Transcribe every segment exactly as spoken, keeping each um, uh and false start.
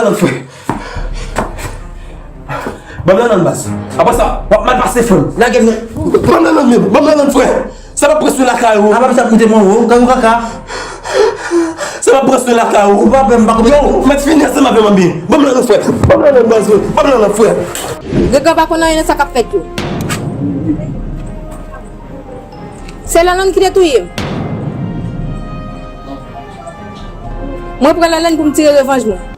Nan frè. Ban m nan nan baz. Apre sa, w ap mal pase frè m. Lage m nan. Ban m nan nan men. Ban m nan nan frè. Sa pa presyon lakay ou. Apa m sa moute mwen ou, gang kaka. Sa pa presyon lakay ou. Ou pa pè m pa konprann. Yo, mèt fini ansanm avè m anbi. Ban m nan nan frè. Ban m nan nan baz. Ban m nan nan frè. Gregan pa konn anyen nan sa k ap fèt yo. Se Lanlann ki te touye m. Mwen pran Lanlann pou m tire revanj mwen.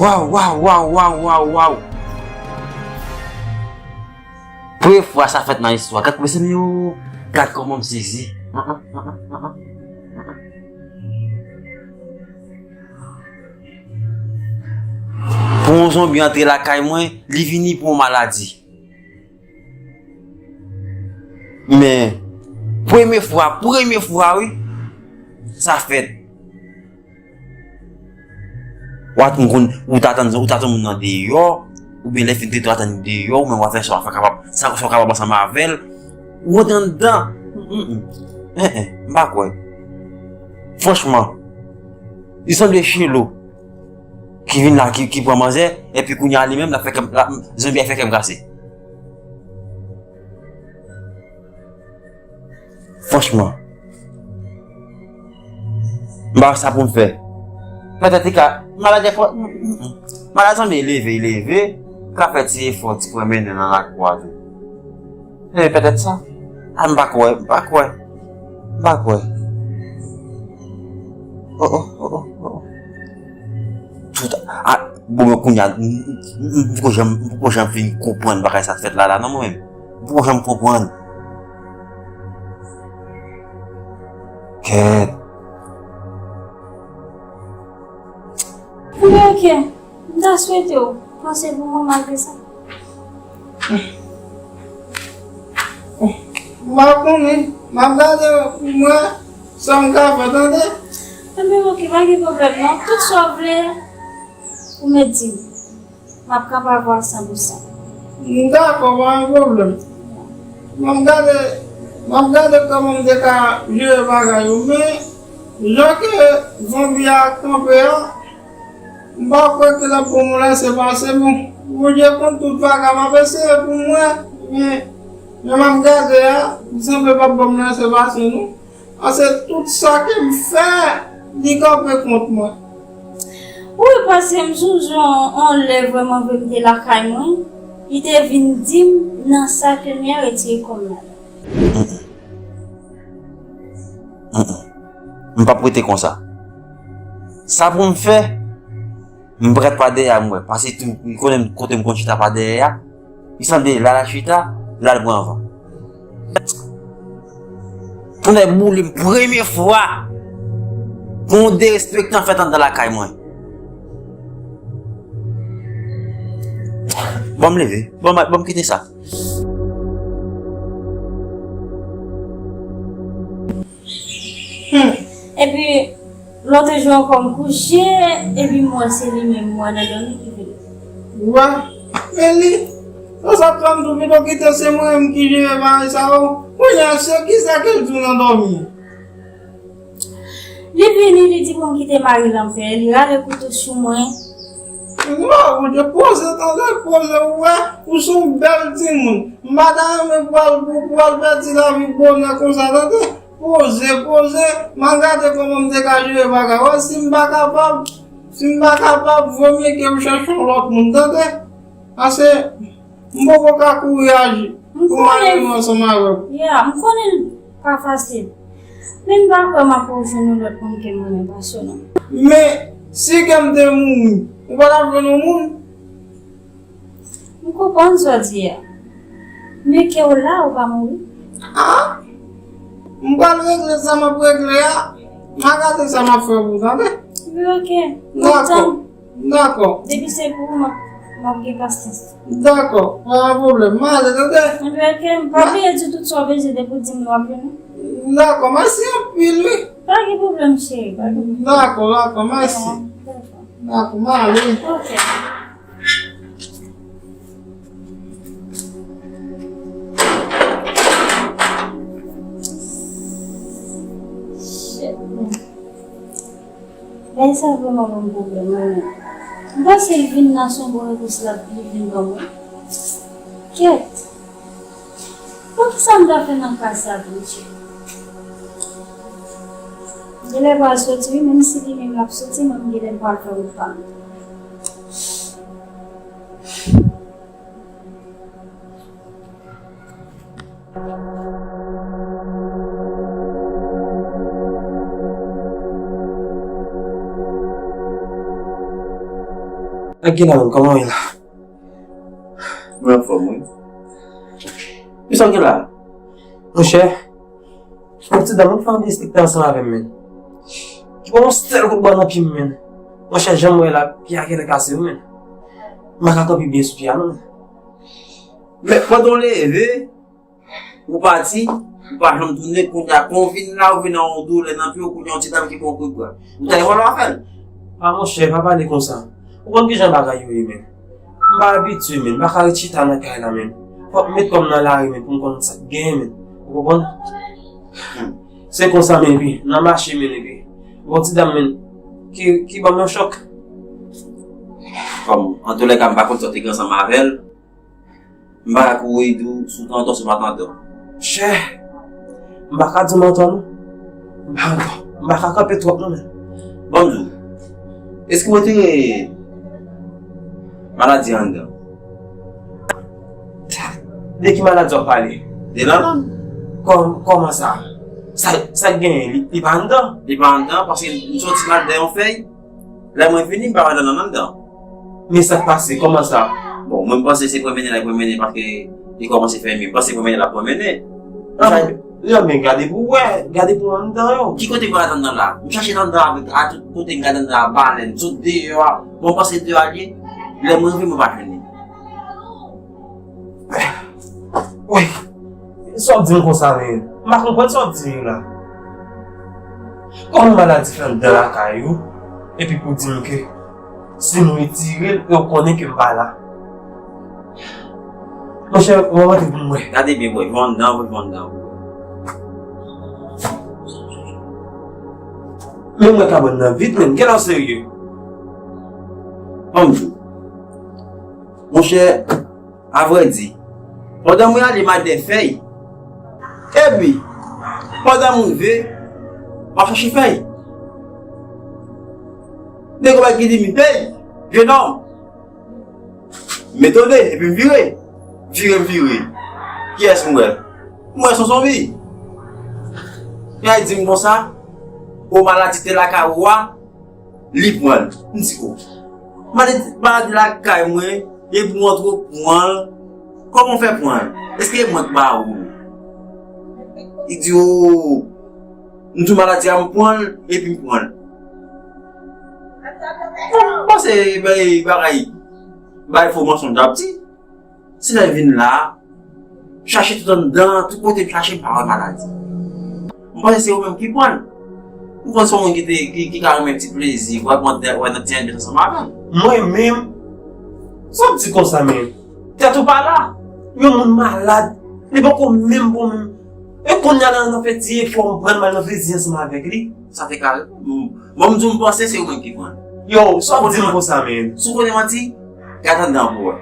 Waw, waw, waw, waw, waw, waw. Premye fwa sa fèt nan istwa. Gad, mezanmi, yo, gad kòman m sezi. Pou yon zonbi antre lakay mwen, li vini pou yon maladi. Men, premye fwa, premye fwa, wi, sa fèt. Ou atann konn, ou ta tann, ou ta tann moun nan deyò, oubyen lè fin trete w atann li deyò, ou menm w a fè sa w a fè kapab, sa, sa w kapab ansanm avè l. Ou antre anndan. Mm, mm, mm. En, en, m pa kwè. Franchman, li sanble Chelo ki vin la, ki, ki pran manzè, epi kounye a li menm, l ap fè kè m, l ap, zanbi a fè kè m kase. Franchman, m pa wè sa pou m fè. Petèt li ka, malad e fò, malad sanble leve, leve, ka fè ti efò, ti pran mennen nan lakou a tou. E petèt sa. A, m pa kwè, m pa kwè. M pa kwè. Oh, oh, oh, oh, oh. Tout, a, bon, men kounye a, m, m, m poko janm, m poko janm fin konprann bagay sa k fèt la, la, non, mwen menm. M poko janm konprann. Kèt. Ebyen, oke. M ta swete w panse pou mwen malgre sa. M pa konnen. M ap gade pou m wè sa m ka fè, tande? Ebyen, oke, pa gen pwoblèm, non. Tout sa w vle, ou mèt di m. M ap kapab wè w san pou san. M dakò, pa gen pwoblèm. M ap gade, m ap gade kòman m te ka jere bagay yo, men jan ke zonbi a kanpe a, m pa kwè ke l ap ban m yon lèse pase, bon. Bondye konn tout bagay, m ap eseye pou m wè, men jan m ap gade a, li sanble p ap ban m lèse pase, non. Paske tout sa ke m fè, li kanpe kont mwen. Wi, paske m sonje yon, yon lè vrèman vre m te lakay mwen, li te vin di m nan sa ke m ye retire kò m ladan. Mm, mm. Mm, mm. M p ap rete konsa. Sa pou m fè, m prèt pa dèyè a m wè. Paske tou, li konnen m kote m konn chita pa dèyè a. Li sanble l al chita, l al pran van. Tonnè boule m, premye fwa pou yon derespektan fèt anndan lakay mwen. Ban m leve, ban m, ban m kite sa. Hmm. Epi, lòt jou ankò m kouche, epi m wè se li menm, m wè nan dòmi ki vini. Wa, men li, sa sa pran tou pito kite se mwen menm ki jere bagay sa yo. Kounye a, se kisa ke l di w nan dòmi? Li vini, li di pou m kite mari l anfè, li rale kouto sou mwen. Non, Bondye, poze, tande, poze, ou wè, ou se yon bèl timoun. M pa ta renmen pou al, pou, pou al pèdi lavi bonè konsa, tande. Poze, poze, m a gade kòman m te ka jere bagay. Wè, si m pa kapab, si m pa kapab, vomye ke m chèche yon lòt moun, tande. Paske m poko ka kouri aji pou m ale ansanm avè w. Ya, m konnen l pa fasil. Men m pa kwè m ap rejwenn yon lòt moun ke m renmen pase w non. Men, si ke m te mouri, ou pa t ap jwenn yon moun? M konprann sa w di a. Men ke w la, ou pa mouri. Ah! M pral regle sa m ap regle a. M a gade sa m ap fè pou ou, tande? Wi, ok. M ap tann. Dakò. Depi se pou ou, m ap, m ap gen pasyans. Dakò, pa gen pwoblèm. M ale, tande? Wi, ok. Pa bliye di tout sa w bezwen depi w di m w ap vini. Dakò, mèsi anpil, wi. Pa gen pwoblèm, cheri, pa gen pwoblèm. Dakò, dakò, mèsi. Dakò. Dakò, m ale. Ok. Shit, man. Bagay sa vrèman ban m pwoblèm, wi, men. M panse l vin la se yon bon repons l ap li vin ban mwen. Kèt! Poukisa m ta fè nan ka sa, Bondye? Genlè pral soti, wi, menm si li menm l ap soti, mwen m genlè pral fè wout pa m. Ak ki la menm, kòman w ye la? Mwen anfòm, wi. Kisa w gen la? Monchè, yon ti dam ap fè yon derespekte ansanm avè m, men. Li pran yon sèl kout bwa nan pye m, men. Monchè, jan m wè la, pye a genlè kase, wi, men. M pa ka kanpe byen sou pye a, non, men. Men pandan w leve, ou pati, ou pa janm tounen, kounye a, kon w vin la, ou vin nan yon doulè nan pye w, kounye a, yon ti dam ki pran w kout bra. Ou ta gen pwoblèm avè l? A, monchè, pa pale konsa. Ou konn kijan bagay yo ye, men. M pa abitye, men. M pa ka ret chita nan kay la, men. Fòk m met kò m nan lari, men, pou m konn sa k genyen, men. Ou konprann? Hmm. Se konsa, men, epi, nan mache, men, epi, gon ti dam, men, ki, ki ban m yon chòk. Kòm, antoulèka, m pa konn sa w te gen ansanm avè l. M pa ka kouri di w si w te antò, si w pa t antò. Chè! M pa ka di w m antò, non. M pa antò. M pa ka kanpe twòp, non, men. Ban m di w, èske w retire maladi anndan? De ki maladi w ap pale? De lanlann. Kòm-, kòman sa? Sa, sa k genyen? Li, li pa anndan? Li pa anndan, paske m soti anndan yon fèy. Lè mwen vini, m pa wè lanlann anndan. Men sa k pase? Kòman sa? Bon, mwen m panse se pwonmennen l ap pwonmennen paske li kòmanse fè mye. M panse pwonmennen l ap pwonmennen. Ah, men, men gade pou w wè, gade pou w anndan yo. Ki kote m gade anndan la? M chache anndan a tout kote, m gade anndan a, balèn, tout deyò a. Bon, m panse deyò a l ye. Lè mwen rive, mwen pa jwenn li. Woy, sa w ap di m konsa, men? M pa konprann sa w ap di m la. Kòman maladi fè anndan lakay ou, epi pou w di m ke si m retire l, e w konnen ke m pa la? Monchè, w ap antre pou m wè. Gade byen, bòy, jwenn anndan, jwenn anndan. Men mwen ka bann nan vit, men. Genlè w serye. Ban m di w. Monchè, avrèdi, pandan mwen ale m al dèyè fèy, epi, pandan m rive, m ap chache fèy. Nèg yo bay ki di m, "Hey, jenòm!" M etone, epi m vire. Vire, m vire. Kiyès m wè? M wè se yon zonbi. Epi l di m konsa, "O, maladi te lakay ou a, li pran l." M di, "O, maladi, maladi lakay mwen, epi mwen twò pran l. Kòman w fè pran l? Èske e mwen k ba ou l?" Li di, "O, m di w maladi a, m pran l, epi m pran l." M panse bay, bagay, bay fo mansonj ap di. Se lè l vin la, chache tout anndan, tout kote m chache, m pa wè maladi. M panse se ou menm ki pran l. M panse se yon moun ki te, ki, ki ka renmen ti plezi, wè, pran dè, wè nan ti anbyans ansanm avè l. Mwen menm? Sa w ap di konsa, men? Tèt ou pa la. Yon moun malad, li poko menm bon menm. E kounye a la, nan fè ti efò, m pran l, m al nan plezi ansanm avèk li. Sa te ka, bon, m di w, m panse se ou menm ki pran l. Yo, sa w di m konsa, men? Si w konnen manti, gade anndan pou wè.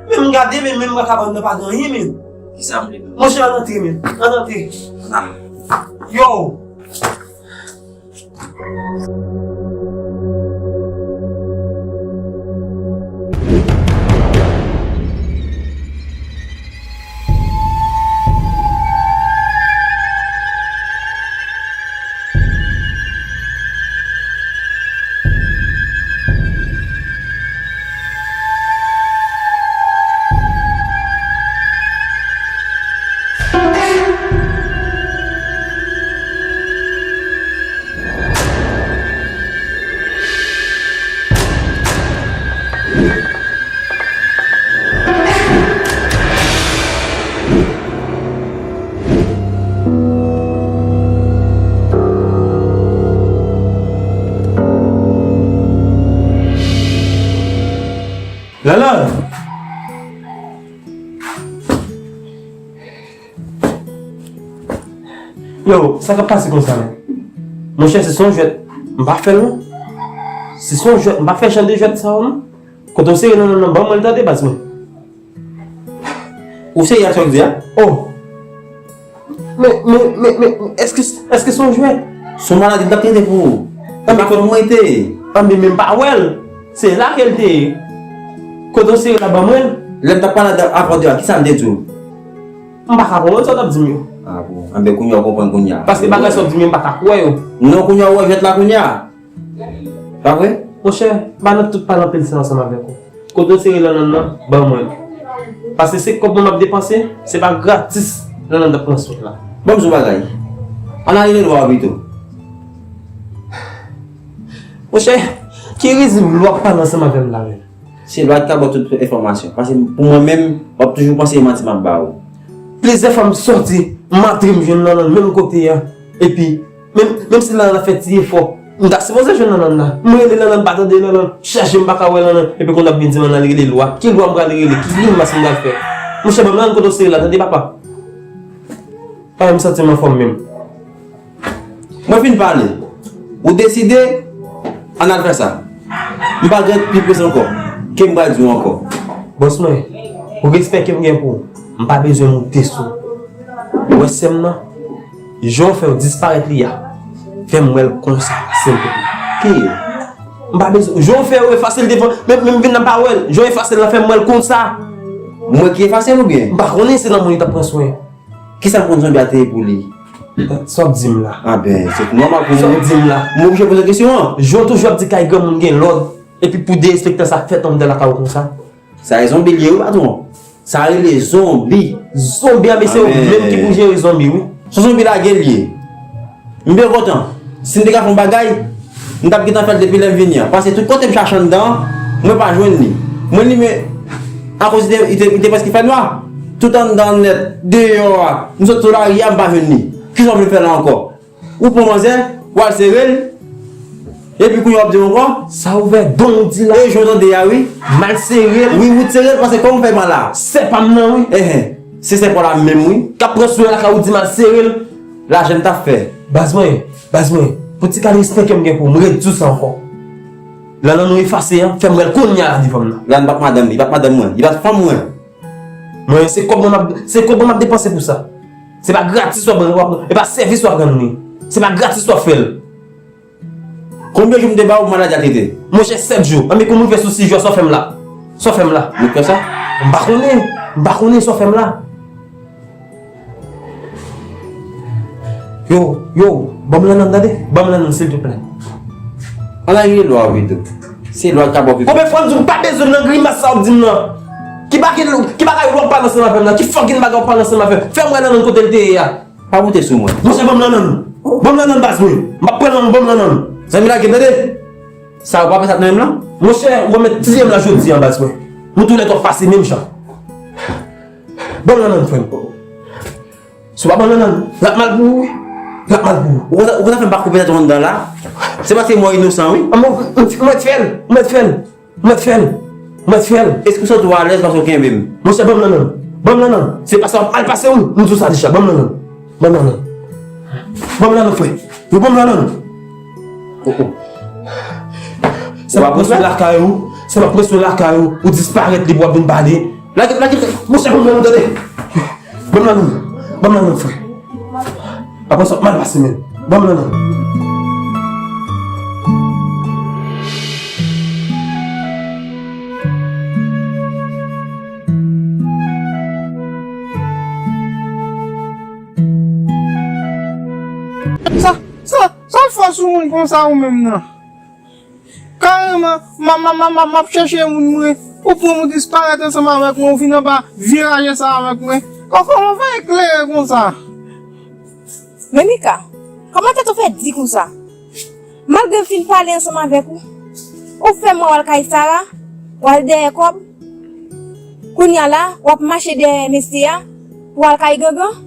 Men m gade, men, men m pa ka ban nan pa gen anyen, men. Kisa m vle pou. Monchè, ann antre, men. Ann antre. Ann ale. Yo! Lanlann! Yo, sa k ap pase konsa menm? Monchè, si se yon jwèt, m pa fè l non. Si se yon jwèt, m pa fè jan de jwèt sa yo non. Kote w sere Lanlann nan, ban mwen l tande, baz mwen. Ou serye ak sa w di a? Oh! Men, men, men, men, èske, èske se yon jwèt? Se yon maladi m t ap trete pou ou. Anben, kote mwen te? Anben, men m pa wè l. Se la ke l te ye. Kote w sere la, ban mwen l. Lè m t ap pale avè w de a, kisa m te di w? M pa ka konprann sa w t ap di m yo. Ah bon. Anben, kounye a w konprann kounye a. Paske bagay sa w di m yo, m pa ka kwè yo. Non, kounye a w wè jwèt la kounye a. Pa vre? Monchè, m pa nan tout pale anpil sa ansanm avèk ou. Kote w sere Lanlann nan, ban mwen l. Paske se kòb mwen m ap depanse, se pa gratis Lanlann t ap pran swen la. Ban m di w bagay. Ann ale lwa pito. Monchè, ki rizib lwa w ap pale ansanm avè m la menm? Se lwa ki ka ba w tout enfòmasyon. Paske pou mwen menm, w ap toujou panse e manti m ap ba ou. Plizyè fwa m sòti, m antre m jwenn Lanlann menm kote a. Epi, menm, menm si Lanlann ap fè ti efò, m ta sipoze jwenn Lanlann la. M rele Lanlann, m pa tande Lanlann. Chache m pa ka wè Lanlann. Epi kounye a ap vin di m ann al rele lwa. Ki lwa m pral rele? Ki grimas m pral fè? Monchè, ban m Lanlann kote w sere la, tande papa. Pa menm santi m anfòm menm. Mwen fin pale. Ou deside, ann al fè sa. M pa gen pi plis ankò. Ke m pral di w ankò? Bòs mwen, pou respè ke m gen pou ou, m pa bezwen moute sou ou. Ou wè sè m nan? Jan w fè w disparèt li a, fè m wè l konsa, silvouplè. Ki? M pa bezwen. Jan w fè w efase l devan, men, men m vin nan pa wè l. Jan w efase l la, fè m wè l konsa. Mwen ki efase l oubyen? M pa konnen, se nan moun li t ap pran swen. Kisa w konn zonbi a te ye pou li? Sa w ap di m la? Anben, se nòmal pou mwen. Sa w ap di m la? M oblije poze kesyon an. Jan w toujou ap di kay granmoun gen lòd, epi pou derespektan sa fèt anndan lakay ou konsa? Sa e zonbi l ye wi, patwon. Sa rele zonbi. Zonbi a, men se ou menm ki pou jere zonbi, wi. Se yon zonbi lage l ye. M byen kontan. Si m te ka fè yon bagay, m t ap gentan fè l depi lè m vini an. Paske tout kote m chache anndan an, mwen pa jwenn li. Mwen li men, akoz li te, li te, li te prèske fè nwa. Tout anndan an nèt, deyò a, m sot sou lari a, m pa jwenn li. Kisa w vle fè la ankò? Ou pran manzè, w al sere l, epi kounye a w ap di m ankò? Sa ouvè don ou di la. E jan w tande a wi. M al sere l. Wi, ou t sere l, paske kòman w fè mal la? Sè pa m nan wi. Enhen, se sè pa w la menm wi. K ap pran swen lakay ou di m al sere l. Lajan m t ap fè. Baz mwen, baz mwen, pou ti kal respè ke m gen pou ou, m redui w sa ankò. Lanlann ou efase an, fè m wè l kounye a la devan m nan. Lanlann pa t madanm li, li pa t madanm mwen, li pa t fanm mwen. Mwen, se kòb mwen m ap, se kòb mwen m ap depanse pou sa. Se pa gratis w ap, w ap, e pa sèvis w ap rann li. Se pa gratis w ap fè l. Konbyen jou m te ba ou maladi a trete? Monchè, sèt jou. Anben, kòman w fè sou sis jou a, sa w fè m la? Sa w fè m la? Mwen fè sa? M pa konnen. M pa konnen sa w fè m la. Yo, yo, ban m Lanlann tande. Ban m Lanlann, silvouplè. Ann al rele lwa pito. Se lwa k ap ba w pito. Konbyen fwa m di w m pa bezwen nan grimas sa w ap di m nan? Ki bagay, ki bagay lwa w ap pale ansanm avè m nan? Ki fucking bagay w ap pale ansanm avè m? Fè m wè Lanlann kote l te ye a. Pa moute sou mwen. Monchè, ban m Lanlann. Ban m Lanlann, baz mwen. M ap pran Lanlann, ban m Lanlann. Zanmi, lage m tande. Sa ou pa fè sa nan menm lan? Monchè, ou pa mèt tiye m la jodi a, baz mwen. Nou toulède w ap pase menm jan. Ban m Lanlann, frè m. Si w pa ban m Lanlann, l ap mal pou ou wi. L ap mal pou ou. Ou konn sa, ou konn sa fè m pa koupe tèt ou anndan la? Se paske mò inosan wi. Mwen, mwen, mwen fè l, mwen fè l. Mwen fè l. Mwen fè l. Èske w santi w alèz paske w kenbe m? Monchè, ban m Lanlann. Ban m Lanlann. Se pa sa w ap mal pase wi. M di w sa deja. Ban m Lanlann. Ban m Lanlann. Ban m Lanlann, frè. Yo, ban m Lanlann. Oh, oh. Se pa presyon lakay ou, se pa presyon lakay ou, ou disparèt li pou w ap vin pale. Lage, lage, monchè, ban m nan, tande. Ban m nan, non. Ban m nan, non, frè. Apre sa, w ap mal pase menm. Ban m nan, non. Sa, sa, sa w fè sou moun konsa ou menm nan? Kareman, m a, m a, m a, m a, m ap chèche moun mwen, ou pran m ou disparèt ansanm avèk mwen, ou vin anba vye raje sa avèk mwen. Kò, kòman w fè eklere konsa? Men Mika, kòman tèt ou fè di konsa? Malgre m fin pale ansanm avèk ou, ou fè m wè w al kay Sara, w al dèyè kòb. Kounye a la, w ap mache dèyè mesye a pou w al kay gangan.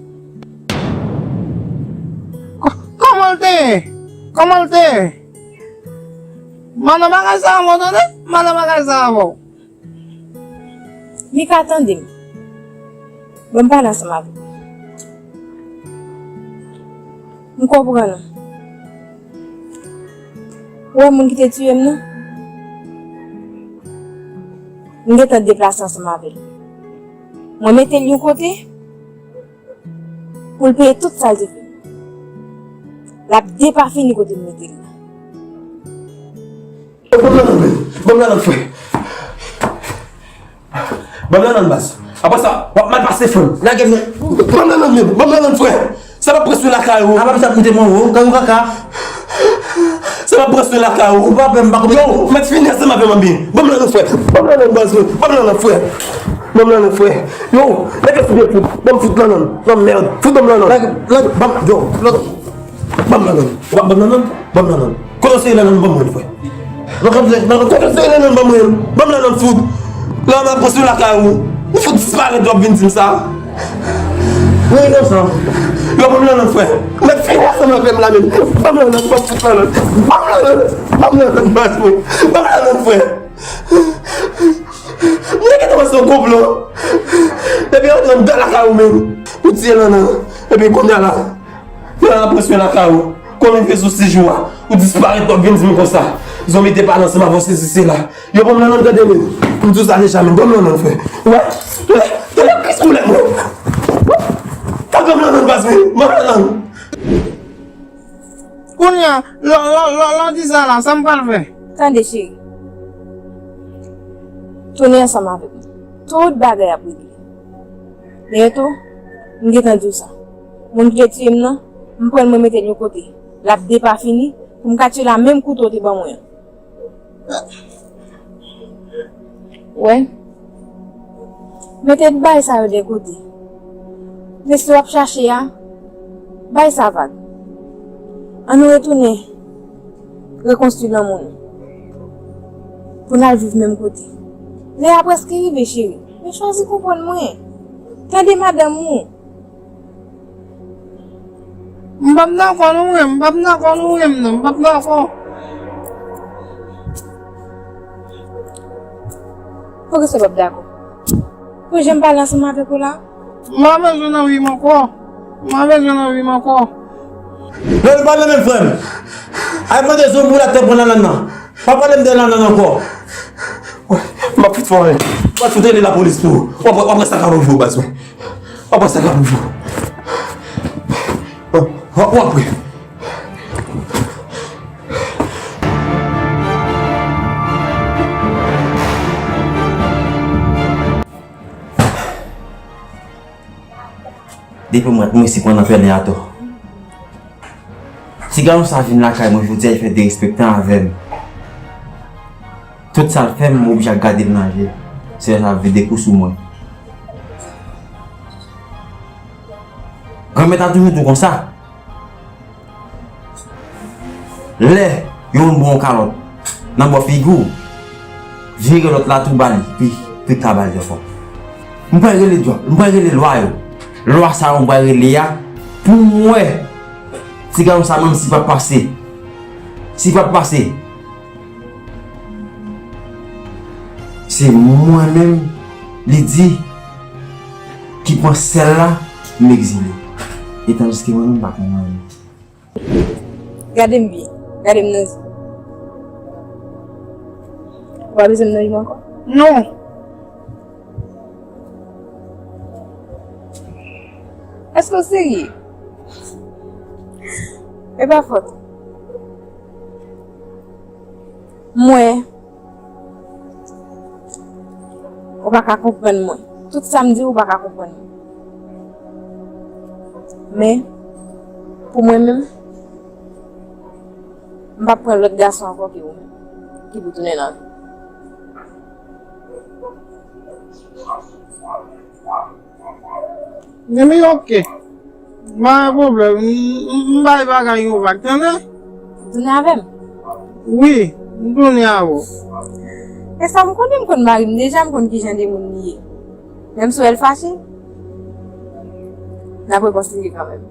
Kò-, kòman l te ye? Kòman l te ye? M a nan bagay sa avè w, tande? M a nan bagay sa avè w. Mika, tande m. Ban m pale ansanm avè w. M konprann ou. Ou wè moun ki te tiye m nan? M gentan deplase ansanm avè l. Mwen mete l yon kote pou l peye tout sa l te fè m. L ap depafini kote m mete l la. Ban m nan, non, men. Ban m nan, non, frè. Ban m nan, non, baz. Apre sa, w ap mal pase, frè m. Lage m, non. Ban m nan, non, men. Ban m nan, non, frè. Se pa presyon lakay ou. Apa m t ap moute mwen ou, kay ou kaka. Se pa presyon lakay ou. Ou pa pè m, pa konprann. Yo, mèt fini ansanm avè m byen. Ban m nan, non, frè. Ban m nan, non, baz, non. Ban m nan, non, frè. Ban m nan, non, frè. Yo, nèg la fout byen fout. Ban m fout nan, non. Nan mèd. Fout ban m nan, non. Lage, lage, ban m, yo, lage. Ban m nan, non. Ou pa ban m nan, non? Ban m nan, non. Kote w sere nan non, ban m mwen, frè. Nan kote, nan kote w sere nan non, ban m mwen. Ban m nan, non, fout. La, m ap pran sou lakay ou. Ou fout disparèt, w ap vin di m sa. Mwen inosan. Yo, ban m nan, non, frè. Mèt fini ansanm avè m la menm. Ban m nan, non, ban m fout nan, non. Ban m nan, non. Ban m nan, non, baz mwen. Ban m nan, non, frè. Mwen gentan wè se yon konplo. Depi yo rantre anndan lakay ou menm, ou tiye Lanlan. Epi kounye a la, Lanlan ap presyon lakay ou. Konbyen fè sou sis jou a, ou disparèt, w ap vin di m konsa. Zonbi te pale ansanm avè w, sesi sela. Yo, ban m Lanlan, tande menm. M di w sa deja menm, ban m Lanlan, frè. Wè, wè, tande kris koulè mwen. Tande ban m Lanlan, baz mwen, ban m Lanlan. Kounye a, lè, lè, lè, lè w di sa la, sa m pral fè? Tande, cheri. Tounen ansanm avèk mwen. Tout bagay ap regle. Biyento, m gentan di w sa. Moun ki te tiye m nan, m pran l mwen mete l yon kote. L ap depafini, pou m ka tiye l a menm kouto w te ban mwen an. Wè. Mete bay sa yo de kote. Mesye w ap chache a, bay sa vag. Ann nou retounen rekonstwi lanmou nou. Pou n al viv menm kote. Lè a prèske rive, cheri. Men chwazi konprann mwen. Tande madanm ou. M p ap dakò non, frè m, m p ap dakò non, frè m, non, m p ap dakò. Poukisa w p ap dakò? Pou jan m pale ansanm avèk ou la? M pa bezwen nan vi m ankò. M pa bezwen nan vi m ankò. Lè nou pale menm, frè m. Al mande zonbi w la te pran Lanlan nan. Pa pale m de Lanlan ankò. M ap fout fè w anyen. M ap fout rele lapolis pou ou. W ap, w ap wè sa k ap rive w, baz mwen. W ap wè sa k ap rive w. W ap, w ap wè. Depi mwen, mwen si pran nan pèlen atò. Ti gason sa vin lakay mwen jodi a, li fè derespektan avè m. Tout sa l fè m, m oblije ap gade l nan je. Se lè sa ap vide kou sou mwen. Granmèt la toujou di w konsa. Lè yon moun ba w yon kalòt nan bò figi w, vire lòt la tou ba li, pi, pi ka ba li ankò. M pral rele dwa, m pral rele lwa yo. Lwa sa yo m pral rele a pou m wè ti gason sa menm si l p ap pase. Si l p ap pase. Se mwen menm, li di, ki pran sèl la, m egzile. E tandiske mwen menm, m pa konn anyen. Gade m byen, gade m nan zye. Ou pa bezwen m nan vi m ankò? Non. Èske w serye? E pa fòt ou. M wè ou pa ka konprann mwen. Tout sa m di, ou pa ka konprann mwen. Men, pou mwen menm, m p ap pran lòt gason ankò ke ou menm, ki pou tounen nan vi m. Ebyen, oke. Pa gen pwoblèm. M, m, m bay bagay yo vag, tande? Ou tounen avè m? Wi, m tounen avè w. E sa m konnen, m konn mari m deja, m konn kijan de moun li ye. Menm si w wè l fache, n ap rekonsilye kanmenm.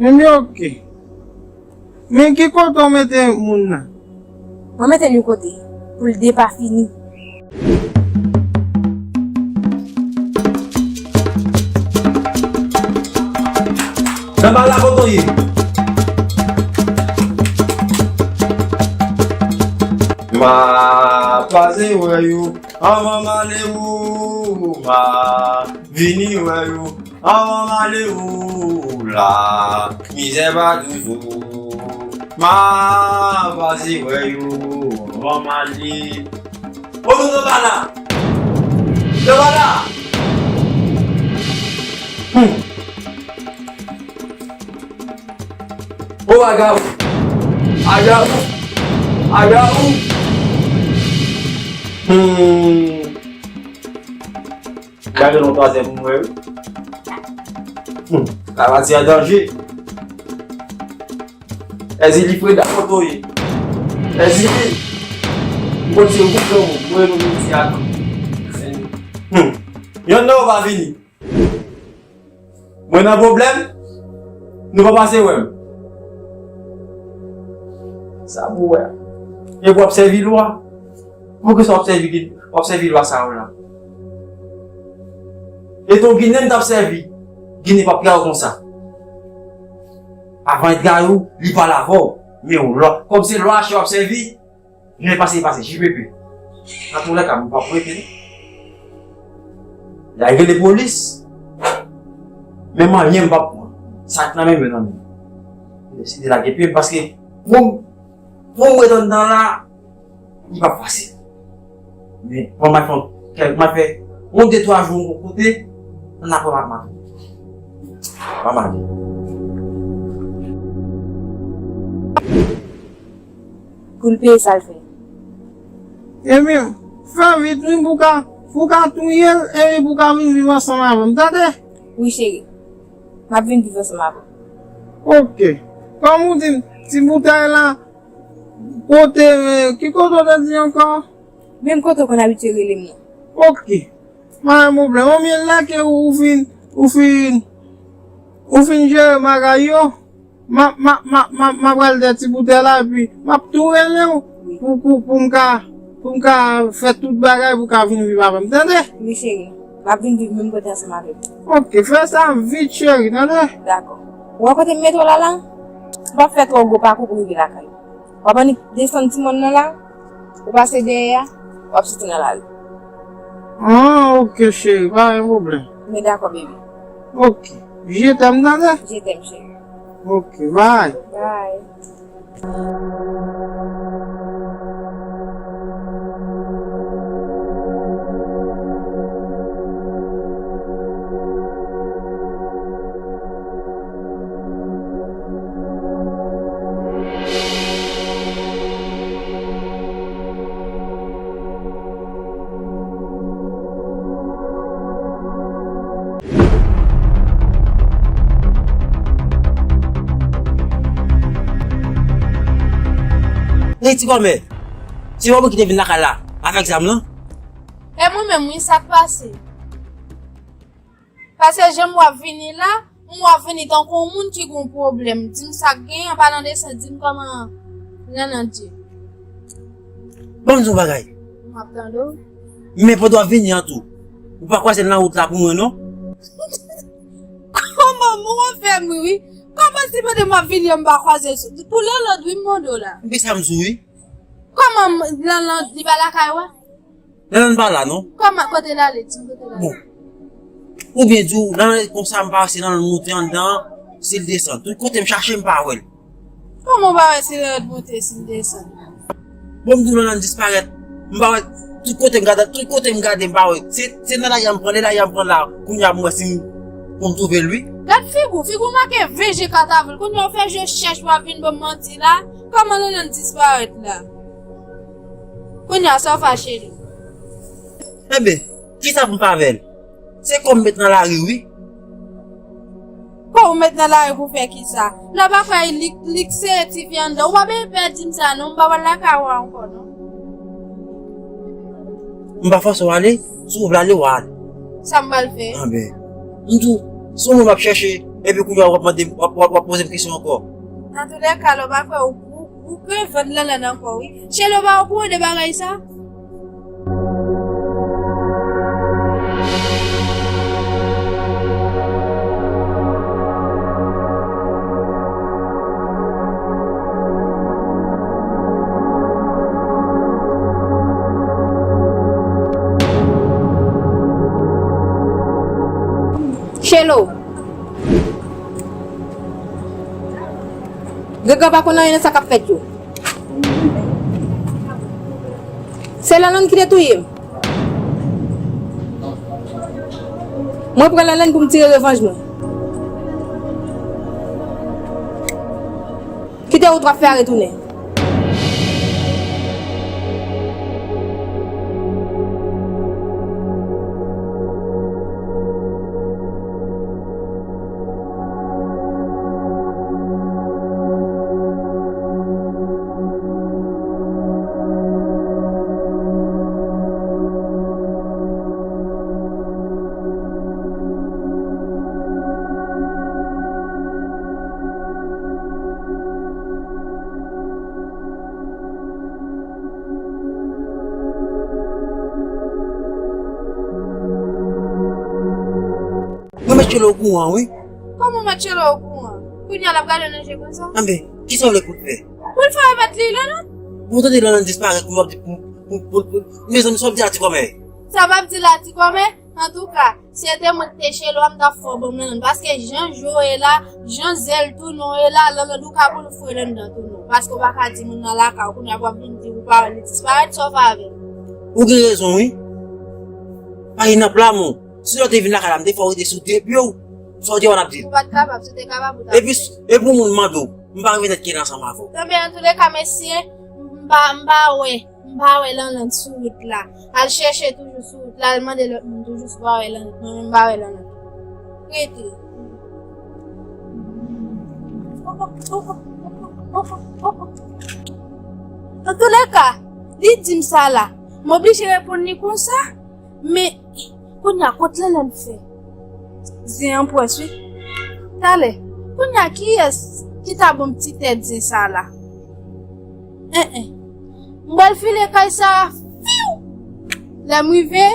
Ebyen, oke. Men ki kote w mete moun nan? Mwen mete l yon kote pou l depafini. Nan bal la kote w ye? Ma pase wè yo, anvan m ale ou, ma vini wè yo. Anvan m ale ou la, mizè pa toujou. Ma pase wè yo, anvan m ale. O, Dovana! Dovana! Hmm. O, Agawou! Agawou! Agawou! Hmm. Gade non twazyèm mwen wi. Hmm, sa pati an danje. Èzili Freda kote w ye? Èzili. M konn se ou ki pran mwen, mwen nou vin di atann. Hmm. Yonn nan yo pa vini. Mwen nan pwoblèm, nou pa pase wè m. Sa pou wè. Epi w ap sèvi lwa. Poukisa w ap sèvi, w ap sèvi lwa sa yo la? E ton Ginen t ap sèvi, Ginen p ap gade w konsa. Avan l t gade w, li pale avè w. Men w lwa, kòm se lwa chè w ap sèvi, jan l pase, l pase, J P P. Nan tou lè ka, m p ap rete non. Y a rele polis. Men manyen m p ap pran. Sa k nan men m yo nan men m. M deside lage pye m paske pou m, pou m ret anndan la, li p ap fasil. Men, bon, m a fè kèk, m a fè yon de twa jou yon kote, ann apre m ap mache. M ap mache. Pou l peye sa l fè. Ebyen, fè vit, wi, pou w ka, pou w ka touye l, epi pou w ka vin viv ansanm avè m, tande? Wi, cheri. M ap vin viv ansanm avè w. Oke. Kòm ou di m, ti boutèy la, kote, eh, ki kote w te di ankò? Menm kote w konn abitye rele m nan. Oke. Pa gen pwoblèm. Konbyen lè ke ou fin, ou fin, ou fin jere bagay yo? M a, m a, m a, m a, m a pral dèyè ti boutèy la, epi m ap tou rele w pou, pou, pou m ka, pou m ka fè tout bagay pou w ka vin viv avè m, tande? Wi, cheri. M ap vin viv menm kote ansanm avè w. Oke, fè sa vit, cheri, tande? Dakò. Ou wè kote m mete w la, la? W ap fè twò gwo pakou pou rive lakay ou. W ap annik desann ti mòn nan la, ou pase dèyè a, w ap soti nan lari. Ah, oke, cheri, pa gen pwoblèm. Men dakò, baby. Oke. Je t'aime, tande? Je t'aime, cheri. Oke, bye. Bye. Hey, ti kòmè, se ou ki te vin lakay la avèk zam lan? E mwen menm, wi, sa k pase? Paske jan m wè w ap vini la, m wè w ap vini tankou yon moun ki gen yon pwoblèm. Di m sa k genyen, pa nan desann, di m kòman, nan nan Dye. Ban m di w yon bagay. M ap tande w. Men pandan w ap vini an tou, ou pa kwaze l nan wout la pou mwen, non? Kòman, mwen wè w fè m ri, wi. Kòman si pandan m ap vini an m pa kwaze l sou, pou lè lòd, wi, m mande w la. Men sa m di w, wi. Kòman m, Lanlan, li pa lakay ou a? Lanlan pa la, non. Kòman, kote l ale? Di m kote l ale. Bon. Oubyen di w, Lanlan ret konsa, m pa wè si Lanlan monte anndan, si l desann. Tout kote m chache, m pa wè l. Kòman w pa wè si Lanlan monte, si l desann? Bon, m di w, Lanlan disparèt. M pa wè, tout kote m gade, tout kote m gade, m pa wè. Se, se nan lari a m pran, lè lari a m pran la, kounye a m wè si m, pou m twouve l, wi. Gad figi w, figi w make V G kat avril. Kounye a w fè je chèch, w ap vin ban m manti la. Kòman Lanlan disparèt la? Kounye a, sa w fache li? Enben, kisa pou m fè avè l? Se kò m met nan lari, wi. Kò w met nan lari pou fè kisa? Lè w pa kwè li, li k sere ti fi anndan. Ou pa bezwen pè di m sa, non. M pa pral lakay ou ankò, non. M pa fòse w ale, si w vle ale, w ale. Sa m pral fè? Enben, m di w, se yon moun m ap chèche, epi kounye a w ap mande m, w ap, w ap, w ap poze m kesyon ankò. Antoulèka, lè w pa kwè, ou, ou, ou k revann Lanlan ankò, wi. Chelo pa okouran de bagay sa? Chelo. Gregan pa konn anyen nan sa k ap fèt yo. Se Lanlan ki te touye m. Mwen pran Lanlan pou m tire revanj mwen. Kite wout w ap fè a retounen. Mwen met Chelo okouran, wi. Kòman w met Chelo okouran? Kounye a l ap gade w nan je konsa? Anben, kisa w vle pou l fè? Pou l fè avèk li, Lanlan. Bon, tande Lanlan disparèt, pou w ap di, pou, pou, pou, pou, mezanmi, sa w ap di la ti kòmè? Sa m ap di la ti kòmè? Antouka, si se te mwen ki te Chelo a, m t ap fè w ban m Lanlan. Paske jan je w ye la, jan zèl tounen w ye la, Lanlan ou ka pou l fre anndan tounen w. Paske w pa ka di moun nan lakay ou, kounye a w ap vin di ou pa wè li disparèt, sa w fè avè l? Ou gen rezon, wi. Pa gen nan plan mwen. Si lè w te vin lakay la, m te fè w rete sou de pye w. Sa w di a w ap di l. Ou pa t kapab, si w te kapab, ou t ap fè. Epi, epi yon moun mande w, m pa rive nèt kenbe ansanm avè w. Enben, antoulèka, mesye, m pa, m pa wè, m pa wè Lanlan sou wout la. Al chèche toujou sou wout la, al mande lòt moun toujou si w pa wè Lanlan. Mwen menm, m pa wè Lanlan. Rete. Antoulèka, li di m sa la. M oblije reponn li konsa. Men, kounye a, kot Lanlan fè? Zen an pwès, wi. Talè, kounye a, kiyès ki ta ban m ti tèt zen sa la? En, en. M pral file kay sa a, fiw! Lè m rive,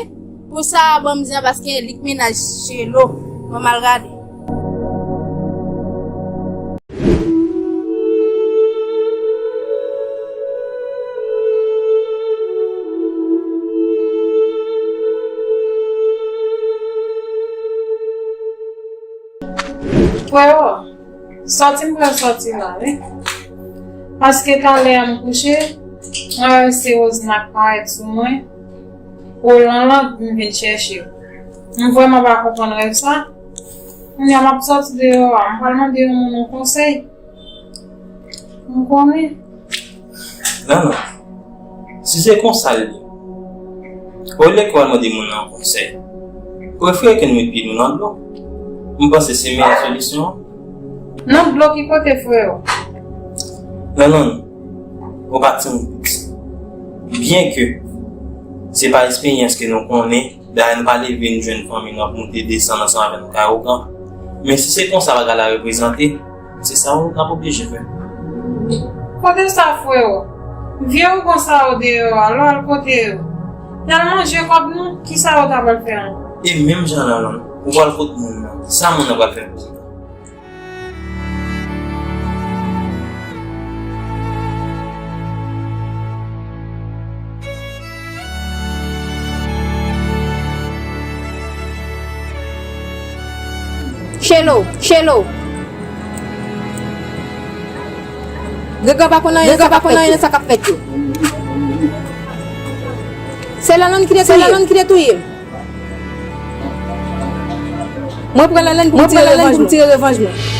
pou sa a ban m zen an, paske li k mennaj Chelo. Mwen m al gade. Freo, sòti m pral sòti la, wi. Paske talè a m kouche, mwen wè se Rosna k parèt sou mwen. Olan lan m vin chèche. M vrèman pa konprann rèv sa. Kounye a m ap sòti deyò a, m pral mande yon moun yon konsèy. M konnen. Non, non. Si se konsa l ye, olye ke w al mande moun nan konsèy, prefere ke n met pye nou nan dlo. M panse se meyè solisyon an. Nan dlo ki kote, freo? Non, non, non. Ou pa timoun piti. Byenke se pa esperyans ke nou konnen, dayè nou pa leve n jwenn fanmi nou ap monte desann ansanm avè nou kay ougan. Men si se konsa bagay la reprezante, se sa w, n ap oblije fè. Kote sa, freo? Vye ougan sa yo deyò a, lè w al kote yo, y al manje kòb nou, kisa yo ta pral fè ankò? E menm jan an, ou pral kot moun nan, sa moun nan pral fè pou ou? Chelo, Chelo. Gregan pa konn anyen nan sa k ap fèt yo. Se Lalann ki te touye l. Mwen pran Lalann pou m tire revanj mwen.